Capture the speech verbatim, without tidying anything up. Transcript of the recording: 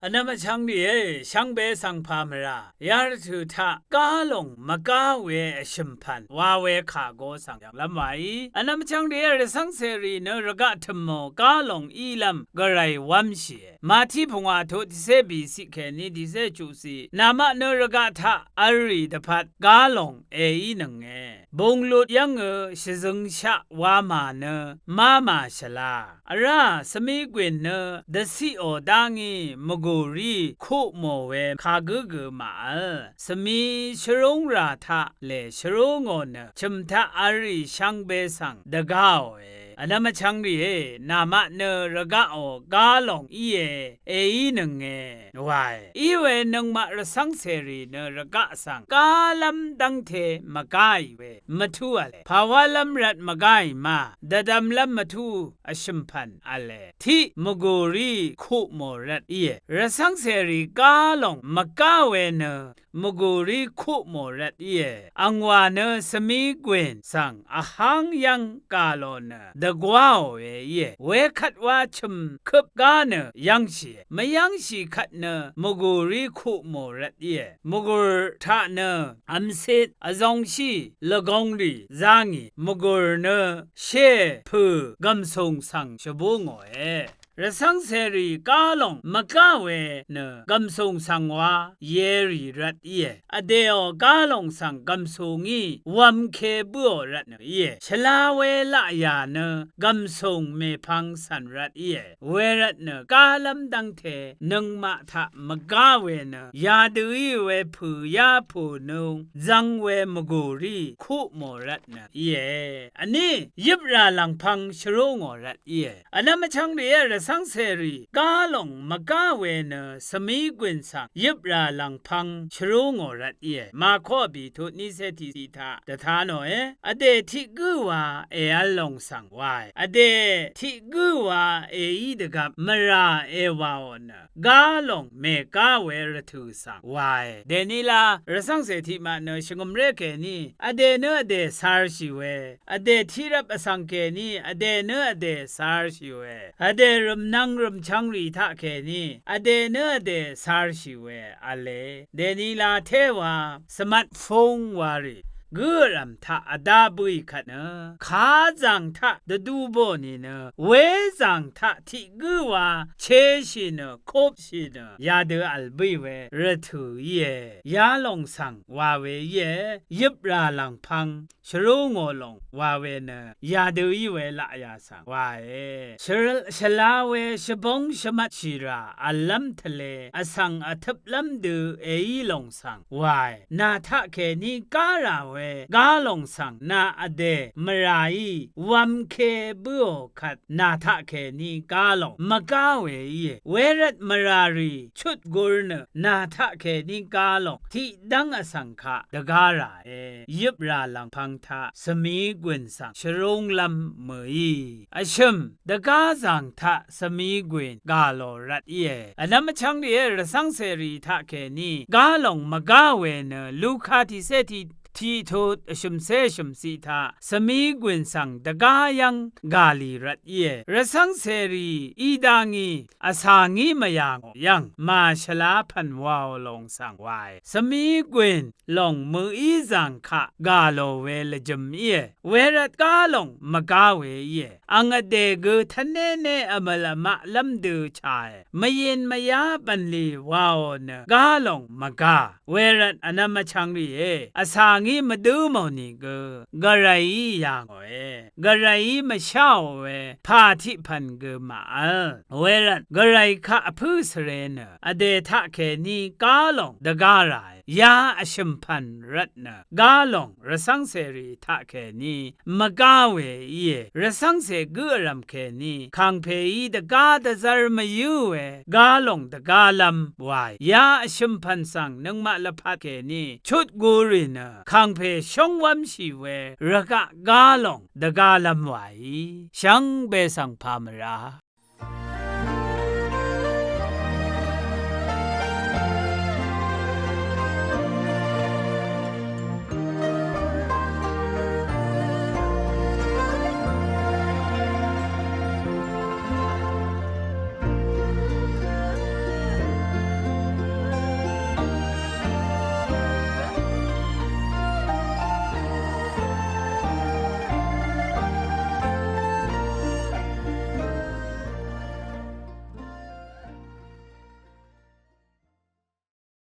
Vnvm vchvng rìé, shvngbe svng pà mvrà yarvtø̀ taq gálòng mvgá we vshø̀m pv̀n wa we kà go svng yv̀nglv́m waí. Vnvm vchvng rìé, rvcv́ng cèrì nø rvgaq tø̀mò gálòng ílv́m gvray wv́mshìe. Mati pungwà tuq tiqcé bìciq kèní tiqcé chuqciq, namaq nø rvgaq taq v̄l rì dvpvt gálòng èínønge. Bunglut yv́ngø shvzøngshaq wamà nø mámà shvla. Vrá svmi gwìn nø dvciqò dá ngí mvgùrí kuq mò we kagǿ gø màvl. Svmi shvrúngrà taq lè shvrúngò nø chø̀m taq v̄l rì shvngbe svng dvgáòe. Vnvm vchvng rìé, namaq nø rvgaqò gálòng íe, èínønge wae. Iwe nøngmaq rvcv́ng cèrì nø rvgaq svng gálv́m dv́ngte mvgáì we mvtú v̄le. Pàwálv́m rvt mvgáì ma, dvdvmlv́m mvtú vshø̀m pv̀n v̄le. Tiq mvgùrí kuq mò rvt íe. Rvcv́ng cèrì gálòng mvgá we nø mvgùrí kuq mò rvt íe. Angwà nø svmi gwìn svng vháng yv́ng gà lò nø dvgwáò we íe. Wekvt wa chø̀m køp gá nø yv́ngshìe. Mvyv́ngshì kvt nø mvgùrí kuq mò rvt íe. Mvgùr taq nø vmcit vzongshí lvgong rì zá ngì. Mvgùr nø shé pø̀ gv̀msùng svng shvbú ngòe. Rvcv́ng cèrì gálòng mvgá we nø gv̀msùng svng wa yerì rvt íe. Vdèò gálòng svng gv̀msù ngí wv̄mke bǿò rvt nø íe. Shvla we laqyà nø gv̀msùng mèpvng cv̀n rvt íe. Wervt nø gálv́m dv́ngte nøngmaq taq mvgá we nø yadø í we pø̀ yá pø̀ nung zvng we mvgùrí kuq mò rvt nø íe. Vní yøprà lv̀ngpv̄ng shvrúngò rvt íe. Vnvm vchvng rìé, rvcv́ng cèrì gálòng mvgá we nø svmi gwìn svng yøprà lv̀ngpv̄ng shvrúngò rvt íe. Mako vbì tuq nícé tiqciq taq dvta nòe. Vdè tiq gǿ wa èv̄l lòng svng wae. Vdè tiq gǿ wa èí dvgvp mvrà èwàò nø gálòng mègá we rvtø̀ svng wae. Dèní la rvcv́ngcè tiqmaq nø shvngø̀mré kèní vdè nø vdè carshì we, vdè tiqrvp vsvng kèní vdè nø vdè carshì we, vdè rø̀mnvng rø̀mchvng rì taq kèní vdè nø vdè carshì we v̄le. Dèní la téwa svmat fung wa rì gǿ vrv̀m taq vdá bǿì kvt nø kazàng taq dvdú bò nìnø wezàng taq tiq gǿ wa cheshì nø kupshì nø yadø v̀l bǿì we rvtø̀ íe. Yalòng svng wa we íe. Yøprà lv̀ngpv̄ng shvrúngò lòng wa we nø yadø í we laqyà svng wae. Shvl- shvla we shvbóng shvmvtshì rà v̀llv́m tvle vsvng vtøplv́m dø èí lòng svng wae. Nà taqkèní gá rà we gálòng svng nà vdè mvràí wv̄mke bǿò kvt nà taqkèní gálòng mvgá we íe. Wervt mvràrì chutgur nø nà taqkèní gálòng tiqdv́ng vsvng kaq dvgá ràe. Yøprà lv̀ngpv̄ng taq svmi gwìn svng shvrúnglv́m mø̀í vshø̀m dvgázàng taq svmi gwìn gà lò rvt íe. Vnvm vchv́ng rìé, rvcv́ngcèrì taqkèní gálòng mvgá we nø Luka tiqcé tiq tiq tut vshø̀mcé vshø̀mciq taq svmi gwìn svng dvgá yv́ng gà lì rvt íe. Rvcv́ngcèrì í dá ngí vsà ngí mvyà ngò yv́ng màshvla pv̀n wàò lòng svng wae. Svmi gwìn lòng mø̀í zàng kaq gà lò we lvjø̀m íe. Wervt gálòng mvgá we íe. Ang vdè gø tvnéné vmø̀l vmaqlv́m dø chàe. Mvyìn mvyá bv̀nlì wàò nø gálòng mvgá. Wervt vnvm vchvng rìé, vsà ngí mvdǿ mò nìgø gvrayí yà ngòe. Gvrayí mvsháò we pà tiq pv̀n gø màvl. Wervt gvray kaq vpǿ svre nø vdè taqkèní gálòng dvgá ràe. Ya vshø̀m pv̀n rvt nø gálòng rvcv́ngcèrì taqkèní mvgá we íe. Rvcv́ngcè gǿ vrv̀m kèní kàngpèí dvgá dvzv́r mvyǿ we gálòng dvgálv́m wàì. Ya vshø̀m pv̀n svng nøngmaq lvpat kèní chutgu rì nø kàngpè shóngwv́mshì we rvgaq gálòng dvgálv́m wàí. Shvngbe svng pà mvrá